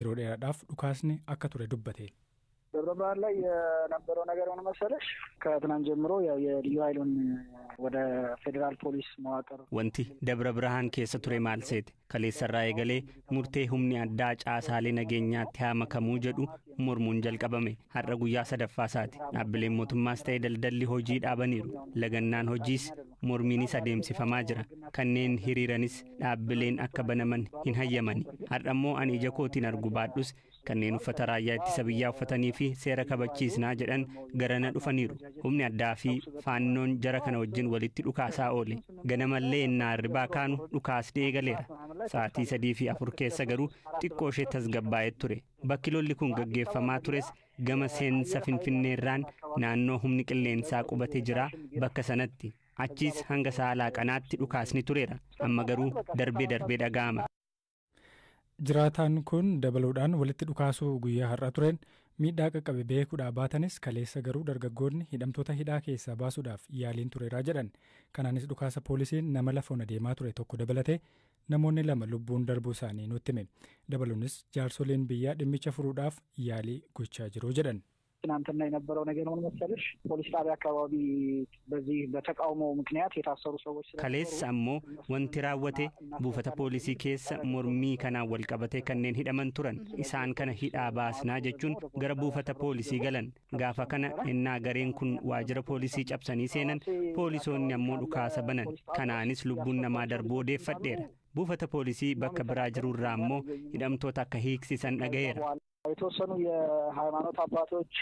Yeroo dheeraadhaaf dhukaasni akka ture dubbate. ደብረ ብርሃን ላይ የነበረው ነገር ምን መሰለሽ፣ ከትናንት ጀምሮ ያው የልዩ ኃይሉን ወደ ፌዴራል ፖሊስ መዋቅር Wanti Dabra Birhaan keessa ture maal seete? Kaleessarraa eegalee murtee humni addaa caasaalee nageenyaatti haa makamuu jedhu mormuun jalqabame. Har'a guyyaa sadaffaa isaati. Dhaabbileen mootummaas ta'e daldalli hojii dhaabaniiru. Lagannaan hojiis mormiinis adeemsifamaa jira. Kanneen hiriiranis dhaabbileen akka banaman hin hayyamani. Har'a immoo ani ija kootiin argu baadhus kanneen uffata raayyaa ittisa biyyaa uffatanii fi seera kabachiisnaa jedhan garana dhufaniiru. Humni addaa fi faannoon jara kana wajjin walitti dhukaasaa oole. Ganamallee ennaa hirribaa kaanu dhukaasni eegaleera. Sa'aatii 3 fi 4 keessa garuu xiqqoo ishee tasgabbaa'ee ture. Bakki lolli kun gaggeeffamaa tures gama seensa Finfinneerraan naannoo humni qilleensaa qubatee jira bakka sanatti. Achiis hanga sa'a laaqanaatti dhukaasni tureera. Amma garuu darbee darbee dhaga'ama. Jiraataan kun dabaluudhaan walitti dhukaasuu guyyaa har'a tureen miidhaa qaqqabe beekuudhaa baatanis, kaleessa garuu dargaggoonni hidhamtoota hidhaa keessaa baasuudhaaf yaaliin tureeraa jedhan. Kanaanis dhukaasa poolisiin nama lafa ona deemaa ture tokko dabalatee namoonni lama lubbuun darbuu isaanii nutti hime. Dabaluunis jaarsoliin biyyaa dhimmicha furuudhaaf yaalii gochaa jiru jedhan. ትናንትና የነበረው ነገር ምን መሰለሽ፣ ፖሊስ ጣቢያ አካባቢ በዚህ በተቃውሞ ምክንያት የታሰሩ ሰዎች Kaleessa ammoo wanti raawwate buufata poolisii keessa mormii kanaan wal qabatee kanneen hidhaman turan. Isaan kana hidhaa baasnaa jechuun gara buufata poolisii galan. Gaafa kana ennaa gareen kun waajjira poolisii cabsanii seenan, poolisoonni ammoo dhukaasa banan. Kanaanis lubbuun namaa darbuu odeeffadheera. Buufata poolisii bakka biraa jirurraa ammoo hidhamtoota akka hiiksisan dhagayeera. የተወሰኑ የሃይማኖት አባቶች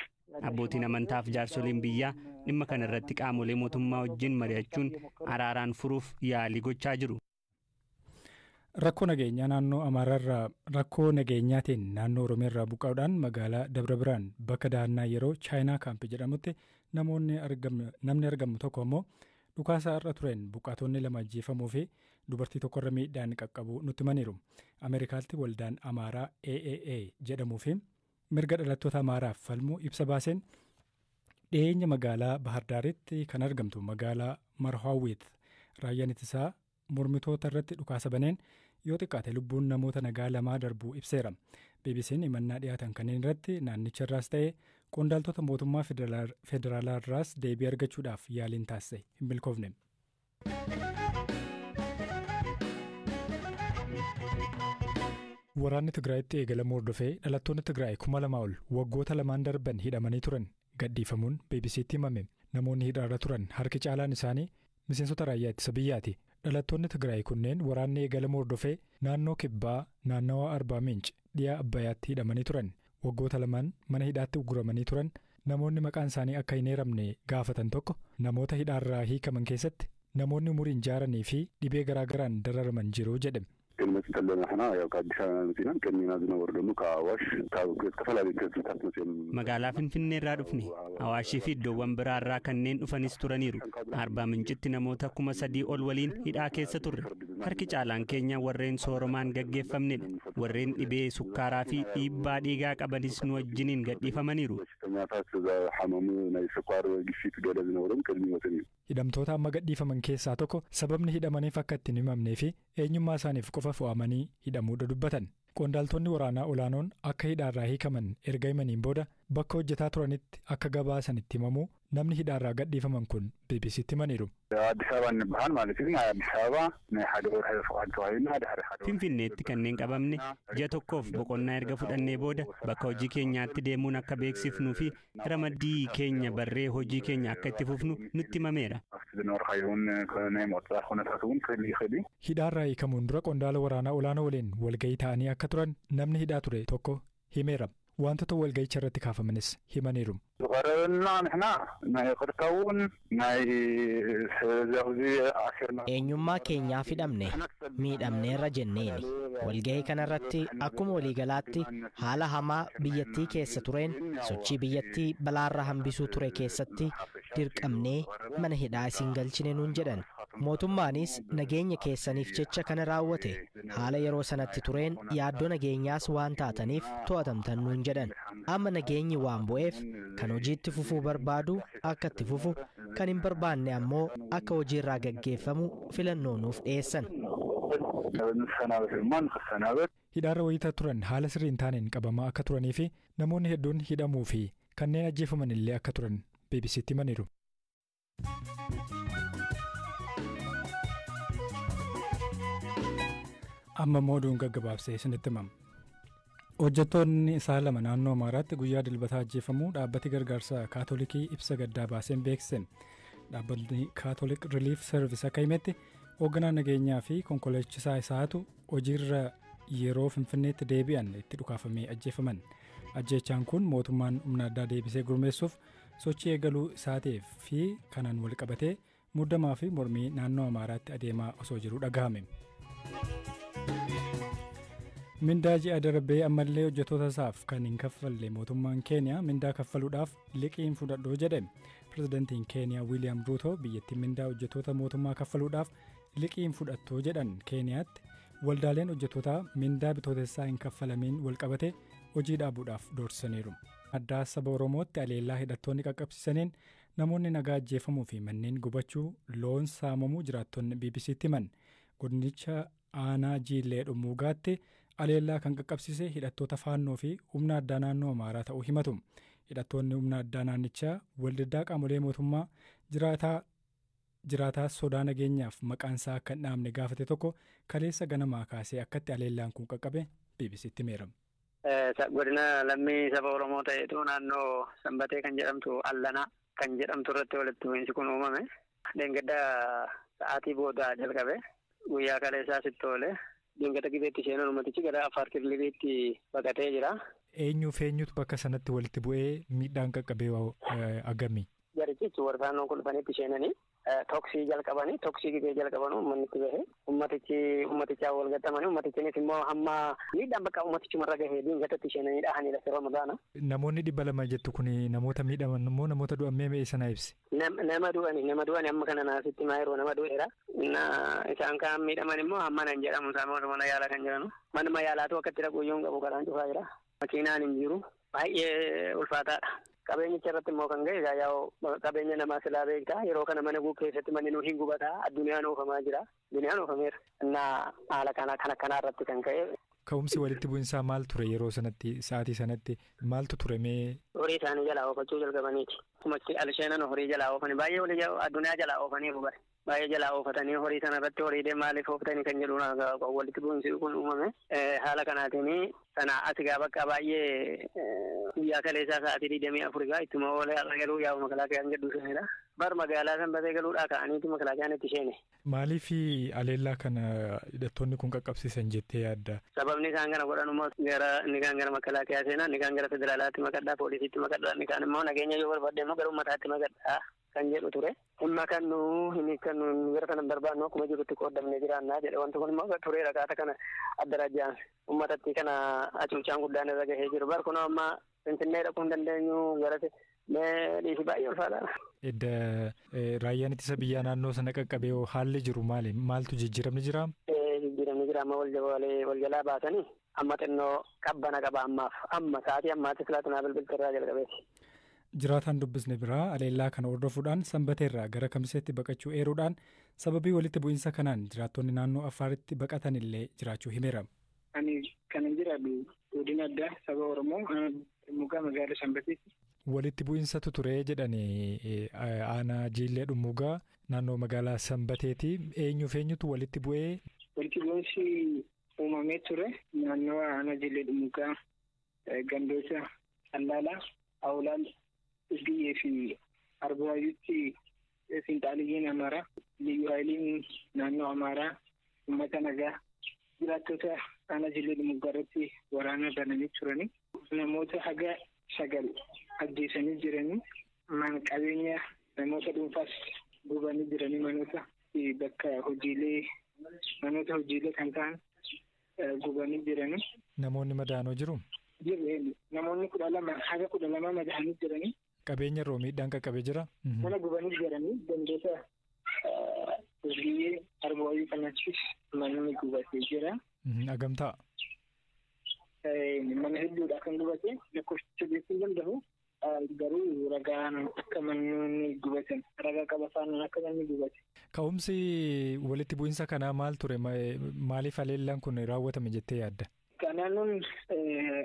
Abbootiin amantaaf jaarsoliin biyyaa dhimma kana irratti qaamolee mootummaa wajjin mari'achuun araaraan furuuf yaalii gochaa jiru. Rakkoo nageenyaa naannoo Amaaraarraa rakkoo nageenyaatiin naannoo Oromiyaarraa buqqa'uudhaan magaalaa Dabra Birhaan bakka dahannaa yeroo Chaayinaa kaampii jedhamutti namoonni namni argamu tokko ammoo dhukaasa har'a tureen buqqaatonni lama ajjeefamuu fi dubartii tokkorra miidhaan qaqqabuu nutti himaniiru. Ameerikaatti waldaan Amaaraa AAA jedhamuu fi mirga dhalattoota Amaaraaf falmuu ibsa baaseen, dhiyeenya magaalaa Bahardaaritti kan argamtu magaalaa Marhaawwit raayyaan ittisaa mormitoota irratti dhukaasa baneen yoo xiqqaate lubbuun namoota nagaa lamaa darbuu ibseera. BBC'n himannaa dhiyaatan kanneen irratti naannicha irraas ta'ee qondaaltota mootummaa federaalaa irraas deebii argachuudhaaf yaaliin taasise hin milkoofne. Waraanni Tigraayitti eegalamuu hordofee dhalattoonni Tigraay 2000 ol waggoota lamaan darban hidhamanii turan gadhiifamuun BBC'tti himame. Namoonni hidhaarra turan harki caalaan isaanii miseensota raayyaa ittisa biyyaati. Dhalattoonni Tigraay kunneen waraanni eegalamuu hordofee naannoo Kibbaa, naannawa Arbaa Minch, dhiyaa Abbayyaatti hidhamanii turan. Waggoota lamaan mana hidhaatti uguramanii turan. Namoonni maqaan isaanii akka hin eeramne gaafatan tokko namoota hidhaarraa hiikaman keessatti namoonni umuriin jaaranii fi dhibee garaagaraan dararaman jiru jedhe. ክንመጽእ ከለና ሕና ያው ከአዲስ አበባ መፂና ቅድሜና ዝነበሩ ደግሞ ከአዋሽ ካብ ዝተፈላለዩ ክልልታት መፅኦም። Magaalaa Finfinnee irraa dhufne. Awaashii fi iddoowwan biraa irraa kanneen dhufanis turaniiru. Arbaa Mincitti namoota 3000 ol waliin hidhaa keessa turre. Harki caalaan keenya warreen sooromaan gaggeeffamnedha. Warreen dhibee sukkaaraa fi dhiibbaa dhiigaa qabanis nu wajjiniin gadhiifamaniiru. በሽተኛታት ዝሓመሙ ናይ ስኳር ግፊት ገለ ዝነበሮም ቅድሚ ሞትን እዩ። Hidhamtoota amma gadhiifaman keessaa tokko sababni hidhamaniif akka itti hin himamnee fi eenyummaa isaaniif qofa fo'amanii hidhamuudha dubbatan. Qondaaltonni waraanaa olaanoon akka hidhaarraa hiikaman erga himaniin booda bakka hojjetaa turanitti akka gabaasan itti himamuu namni hidhaarraa gadhiifaman kun BBC'tti himaniiru. ኣዲስ ኣበባ እንበሃል ማለት እዩ። ናይ ኣዲስ ኣበባ ናይ ሓደ ወርሒ ፍቃድ ተባሂልና ድሕሪ ሓደ Finfinneetti kanneen qabamne ji'a tokkoof boqonnaa erga fudhannee booda bakka hojii keenyaatti deemuun akka beeksifnuu fi ramaddii keenya barree hojii keenya akka itti fufnu nutti himameera. ኣብቲ ዝነበርካዮ እውን ናይ ምቁፅፃር ኩነታት እውን ክህሉ ይኽእል እዩ። Hidhaarraa hiikamuun dura qondaala waraanaa olaanoo waliin walgahii ta'anii akka turan namni hidhaa ture tokko himeera. Wantoota walgahicha irratti kaafamanis himaniiru. ዝቐረበልና ንሕና ናይ ቅርታ እውን ናይ እዚ ኣሲርና Eenyummaa keenyaaf hidhamne, miidhamneerra jenneeni. Walgahii kanarratti akkuma waliigalaatti haala hamaa biyyattii keessa tureen sochii biyyattii balaarra hambisuu ture keessatti dirqamnee mana hidhaa isin galchine nuun jedhan. Mootummaanis nageenya keessaniif jecha kana raawwate, haala yeroo sanatti tureen yaaddoo nageenyaas waan taataniif to'atamtan nuun jedhan. Amma nageenyi waan bu'eef kan hojiitti fufuu barbaadu akka itti fufu, kan hin barbaanne ammoo akka hojiirraa gaggeeffamu filannoo nuuf dhiyeessan. ንሰናበት ድማ ንክሰናበት Hidhaarra wayitaa turan haala sirrii hin taaneen qabamaa akka turanii fi namoonni hedduun hidhamuu fi kanneen ajjeefaman illee akka turan BBCtti himaniiru. Amma immoo oduun gaggabaabsee isinitti himama. Hojjettoonni isaa lama naannoo Amaaraatti guyyaa dilbataa ajjeefamuu dhaabbati gargaarsa Kaatolikii ibsa gaddaa baaseen beeksise. Dhaabbatni Catholic Relief Service akka himetti hoogganaa nageenyaa fi konkolaachisaa isaatu hojiirra yeroo Finfinneetti deebi'an itti dhukaafamee ajjeefaman. Ajjeechaan kun mootummaan humna addaa deebisee gurmeessuuf sochii eegaluu isaateef fi kanaan wal qabatee muddamaa fi mormii naannoo Amaaraatti adeemaa osoo jiruu dhagahame. Mindaa ji'a darbee ammallee hojjettoota isaaf kan hin kaffalle mootummaan Keeniyaa mindaa kaffaluudhaaf liqiin fudhadhoo jedhe. Pirezidantiin Keeniyaa Wiiliyaam Ruuto biyyattiin mindaa hojjettoota mootummaa kaffaluudhaaf liqiin fudhattoo jedhan. Keeniyaatti waldaaleen hojjettootaa mindaa bitootessaa hin kaffalamiin walqabate hojii dhaabuudhaaf doorsisaniiru. Addaa saba Oromootti aleellaa hidhattoonni qaqqabsiisaniin namoonni nagaa ajjeefamuu fi manneen gubachuu, loon saamamuu jiraattonni BBCtti himan. Godinicha aanaa Jiillee Dhummuugaatti aleellaa kan qaqqabsiise hidhattoota faannoo fi humna addaa naannoo Amaaraa ta'uu himatu. Hidhattoonni humna addaa naannichaa waldiddaa qaamolee mootummaa jiraataa sodaa nageenyaaf maqaan isaa akka hin dhaamne gaafate tokko kaleessa ganamaa kaasee akkatti aleellaan kun qaqqabe BBCtti himeera. Godina lammii saba Oromoo ta'etu naannoo Sanbatee kan jedhamtu Allanaa kan jedhamtu irratti walitti bu'iinsi kun uumame. Dheengaddaa sa'aatii boodaa jalqabe guyyaa kaleessaa sitti oole. Dheengadda gibeetti seenuun uummatichi gara Affaar Kililiitti baqatee jira. Eenyuuf eenyutu bakka sanatti walitti bu'ee miidhaan qaqqabee agami? Jarichichi warra faannoon kun dhufaniitti seenanii toksii jalqabanii toksii gibee jalqabanuu uummanni itti bahe ummatichi ummatichaa wal gattamanii ummatichinis immoo hamma miidhaan bakka ummatichumarra gahe diingatatti seenanii dhahanidha yeroo madaana. Namoonni 200 jettu kun namoota miidhaman immoo namoota du'an mee sana ibsi? Nama du'ani amma kana naasitti maa yeroo nama du'eera. Isaan kaan miidhaman immoo hamma nan jedhamu isaan mana yaalaa kan jiranu. Manuma yaalaatu akkatti dhaquu iyyuu hin qabu karaan cufaa jira. Makiinaan hin jiru. Baay'ee ulfaataadha. Qabeenyicha irratti immoo kan ga'e yaa'u qabeenya namaa silaa beektaa yeroo kana mana keessatti manni nu hin gubataa addunyaan oofamaa jira. Addunyaan oofameera. Innaa haala kana kan akkanaa irratti kan ka'e. Ka'umsi walitti bu'insaa maal ture yeroo sanatti sa'aatii sanatti maaltu ture mee? Horii isaanii jalaa oofachuu jalqabaniiti. Akkuma alsheenan horii jalaa oofanii baay'ee addunyaa jalaa oofaniiru bare. Baay'ee jalaa oofatanii horii sana irratti horii maaliif oofatanii kan jedhu walitti bu'insi kun uumame. Haala kanaatiin sana as gaa bakka baay'ee guyyaa kaleessaa sa'aatii 24 gaa ittuma oolee har'a galuu yaa'u makalaakayaan jedhu sanidha. Bar magaalaa Sanbatee galuudhaa ka'aniitu makalaakayaan itti seene. Maaliif aleellaa kana hidhattoonni kun qaqqabsiisan jettee yaadda? Sababni isaan kana godhan immoo gara inni kaan gara makalaakayaa seenaa, inni kaan gara federaalaatti maqadhaa, poolisiitti maqadhaa, inni kaan immoo nageenya yoo barbaadde immoo gara uummataatti maqadhaa kan jedhu ture. Dhimma kan nu hin kan nu gara kana barbaadnu akkuma jirutti qoodamnee jiraannaa jedhe. Wanti kun immoo tureera kaata kana addarajjaan uummatatti kana hacuucaan guddaan irra gahee jiru. Bar kunoo amma Finfinnee dhaquu hin dandeenyu gara mee dhiisi baay'ee ulfaataadha. Edda raayyaan ittisa biyyaa naannoo sana qaqqabee haalli jiru maali? Maaltu jijjiiramni jira? Jijjiiramni jira amma wal jalaa baasanii amma xinnoo qabbana qaba ammaaf amma sa'aatii ammaatti silaatinaa bilbiltirraa jalqabeeti. Jiraataan dubbisne biraa aleellaa kana hordofuudhaan Sanbateerraa gara Kamiseetti baqachuu eeruudhaan sababii walitti bu'iinsa kanaan jiraattonni naannoo Affaaritti baqatan illee jiraachuu himeera. Ani kanan jiraadhu godina addaa saba Oromoo Dhummuugaa magaalaa Sanbateetti. Walitti bu'iinsatu ture jedhani aanaa Jiillee Dhummuugaa naannoo magaalaa Sanbateeti. Eenyuuf eenyutu walitti bu'ee? Walitti bu'iinsi uumamee ture naannoo aanaa Jiillee Dhummuugaa gandoota Allaalaa, Awulaal, Isgiyyee fi Arbaayyuutti fiinxaaliyyeen Amaaraa, Liyyuu Haayiliin naannoo Amaaraa, uummata nagaa jiraattota aanaa Jiillee Dhummuugaa irratti waraana bananii turani. Namoota haga 9 ajjeesanii jiranii, man qabeenya namoota dhuunfaas gubanii jiranii, manoota bakka hojiilee manoota hojiilee kan ta'an gubanii jiranii. Namoonni madaanoo jiru? Jiru. Namoonni 12 haga 12 madaa'anii jiranii. Qabeenya irra miidhaan qaqqabee jira? Mana gubanii jiranii gandoota Isgiyyee Arbaayyuu kanattis manni gubatee jira. Hagamtaa? Mana hedduudha kan gubate lakkoofsicha beekuu hin danda'u. Garuu ragaan akka manni gubatan ragaa qabataan akka manni gubate. Ka'umsi walitti bu'iinsa kanaa maal ture? Maaliif haleellaan kun raawwatame jettee yaadda? Naannoon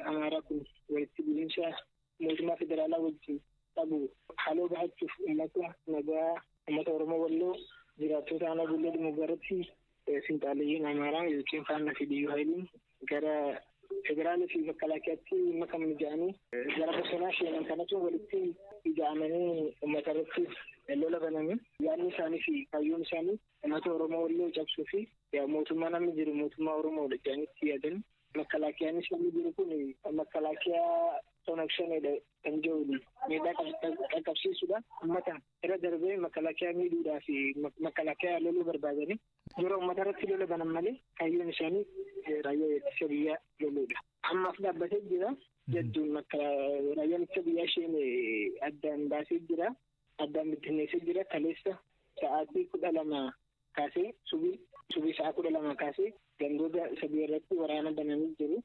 Amaaraa kun walitti bu'iinsa mootummaa federaalaa wajjin qabu haaloo bahachuuf uummata nagaa uummata Oromoo Walloo jiraattota aanaa Gullee Dhummuugaa irratti finxaaleeyyiin Amaaraa yookiin Faannoo fi Liyyuu Haayiliin gara federaalaa fi makalaakiyaatti makaman jedhanii gara bosonaa seenan kanatu walitti ida'amanii uummata irratti lola bananii yaadni isaanii fi kaayyoon isaanii uummata Oromoo Walloo cabsuu fi mootummaa namni jiru mootummaa Oromoodha jedhanii itti yaadan. Makalaakiyaan isaanii jiru kun makalaakiyaa Onag-Shaneedha kan jedhu miidhaa qaqqabsiisuudha. Uummata irra darbee makalaakiyaa miidhuudhaa fi makalaakiyaa loluu barbaadanii yeroo uummata irratti lola banan malee kaayyoon isaanii raayyaa ittisa biyyaa loluudha. Ammaaf dhaabbatee jira. Jedduun raayyaan ittisa biyyaa isheen addaan baasee jira. Addaan bittinneessee jira. Kaleessa sa'aatii 12 kaasee subii sa'a 12 kaasee gandoota sadii irratti waraana bananii jiru.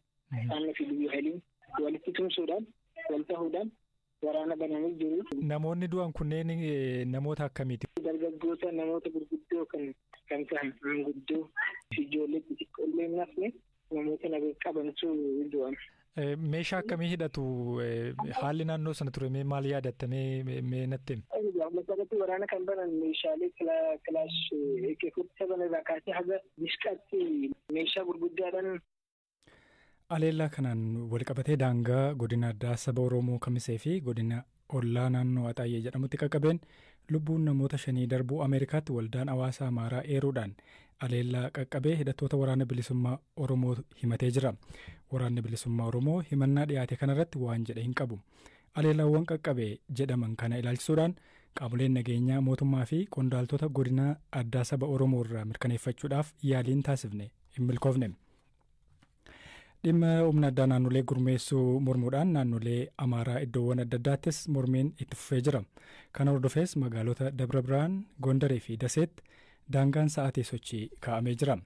Faannoo fi Liyyuu Haayiliin walitti tumsuudhaan wal ta'uudhaan waraana bananii jiru. Namoonni du'an kunneen namoota akkamiiti? Dargaggoota namoota gurguddoo kan ta'an manguddoo ijoollee xixiqqoollee hin hafne namoota nagaa qabantu du'an. Meeshaa akkamii hidhatu? Haalli naannoo sana ture mee maal yaadatta mee natti himi? Masarratti waraana kan banan meeshaalee kilaash AK-47 irraa kaasee haga dishqaatti meeshaa gurguddaadhaan. Haleellaa kanaan walqabatee daangaa godina addaa saba Oromoo Kamisee fi godina ollaa naannoo Axaayee jedhamutti qaqqabeen lubbuun namoota 5 darbuu Ameerikaatti waldaan hawaasa Amaaraa eeruudhaan haleellaa qaqqabee hidhattoota waraana bilisummaa Oromoo himatee jira. Waraanni bilisummaa Oromoo himannaa dhiyaate kanarratti waan jedhe hin qabu. Haleellaawwan qaqqabee jedhaman kana ilaalchisuudhaan qaamoleen nageenyaa mootummaa fi qondaaltota godina addaa saba Oromoo irraa mirkaneeffachuudhaaf yaaliin taasifne hin milkoofne. Dhimma humna addaa naannolee gurmeessuu mormuudhaan naannolee Amaaraa iddoowwan adda addaattis mormiin itti fufee jira. Kana hordofees magaalota Dabra Birhaan, Gondaree fi Daseetti daangaan sa'aatii sochii kaa'amee jira.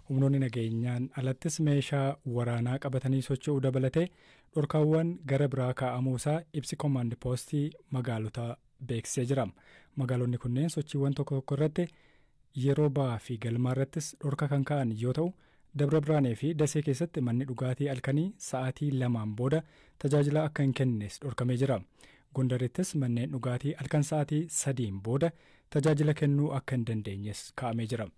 Humnoonni nageenyaan alattis meeshaa waraanaa qabatanii socho'uu dabalatee dhorkaawwan gara biraa kaa'amuu isaa ibsi koomaand poostii magaalotaa beeksisee jira. Magaalonni kunneen sochiiwwan tokko tokko irratti yeroo ba'aa fi galmaa irrattis dhorka kan kaa'an yoo ta'u, Dabra Birhaanee fi Dasee keessatti manni dhugaatii halkanii sa'aatii 2 booda tajaajila akka hin kennes dhorkamee jira. Gondarittis manneen dhugaatii halkan sa'aatii 3 booda tajaajila kennuu akka hin dandeenyes kaa'amee jira.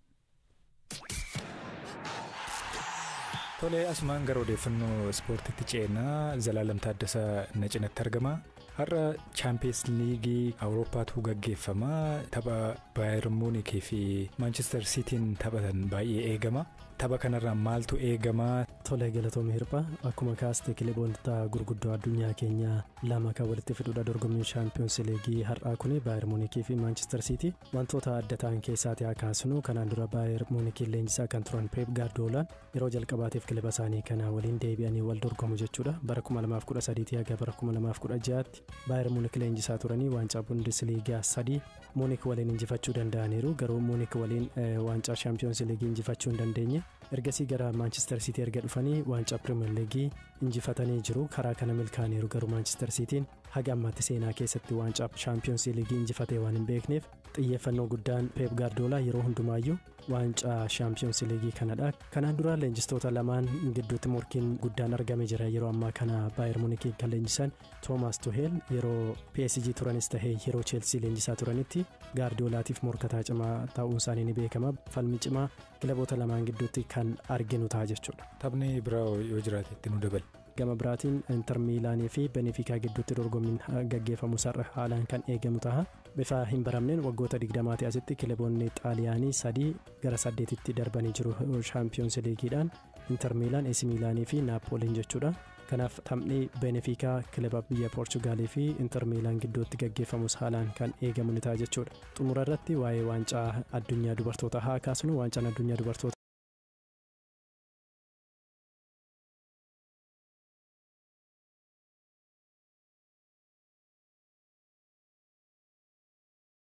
Tolee, asumaan gara odeeffannoo ispoortiitti ceenaa. Zalaalam Taaddasaa na cinatti argama. Har'a Chaampiyeens Liigii Awurooppaatu gaggeeffama. Tapha Baayern Muunikii fi Maanchister Siitiin taphatan baay'ee eegama. Tapha kanarraa maaltu eegama? Tolee, galatoomii hirpha. Akkuma kaaste kilaboota gurguddoo addunyaa keenyaa lama kan walitti fidudha dorgommiin Chaampiyoons Liigii har'aa kuni Baayern Muunikii fi Maanchister Siitii. Wantoota adda ta'an keessaati haa kaasnu. Kanaan dura Baayern Muunikii leenjisaa kan turan Pep Gaardoolaan yeroo jalqabaatiif kilaba isaanii kana waliin deebi'anii wal dorgomu jechuudha. Bara 2013 haga bara 2016tti Baayern Muunik leenjisaa turanii waancaa Bundesliigaa 3 Muunik waliin injifachuu danda'aniiru. Garuu Muunik waliin waancaa Chaampiyoons Liigii injifachuu hin dandeenye. Ergasii gara Maanchister Siitii erga dhufanii waancaa Pirimeer Liigii injifatanii jiru. Karaa kana milkaa'aniiru. Garuu Maanchister Siitiin haga ammaatti seenaa keessatti waancaa Chaampiyoons Liigii injifatee waan hin beekneef xiyyeeffannoo guddaan Pep Gaardoolaa yeroo hundumaayyuu waancaa Chaampiyoons Liigii kanadha. Kanaan dura leenjistoota lamaan gidduutti morkiin guddaan argame jira. Yeroo ammaa kana Baayern Muunikii kan leenjisan Toomaas Tuheel yeroo PSG turanis tahee yeroo Cheelsii leenjisaa turanitti Gaardoolaatiif morkataa cimaa ta'uun isaanii ni beekama. Falmi cimaa kilaboota lamaan gidduutti kan arginu ta'a jechuudha. Taphni biraa yoo jiraate itti nu dabali. Gama biraatiin Inter Miilaanii fi Benefikaa gidduutti dorgommiin gaggeeffamu sarara haalaan kan eegamu ta'a. Bifa hin baramneen waggoota 20 asitti kilaboonni Xaaliyaanii 3 gara 8tti darbanii jiru Chaampiyoons Liigiidhaan Inter Miilaan, AC Miilaanii fi Naapooliin jechuudha. Kanaaf taphni Benefikaa kilaba biyya Poorchugaalii fi Inter Miilaan gidduutti gaggeeffamus haalaan kan eegamu ni ta'a jechuudha. Xumura irratti waa'ee waancaa addunyaa dubartoota haa kaasnu. Waancaan addunyaa dubartoota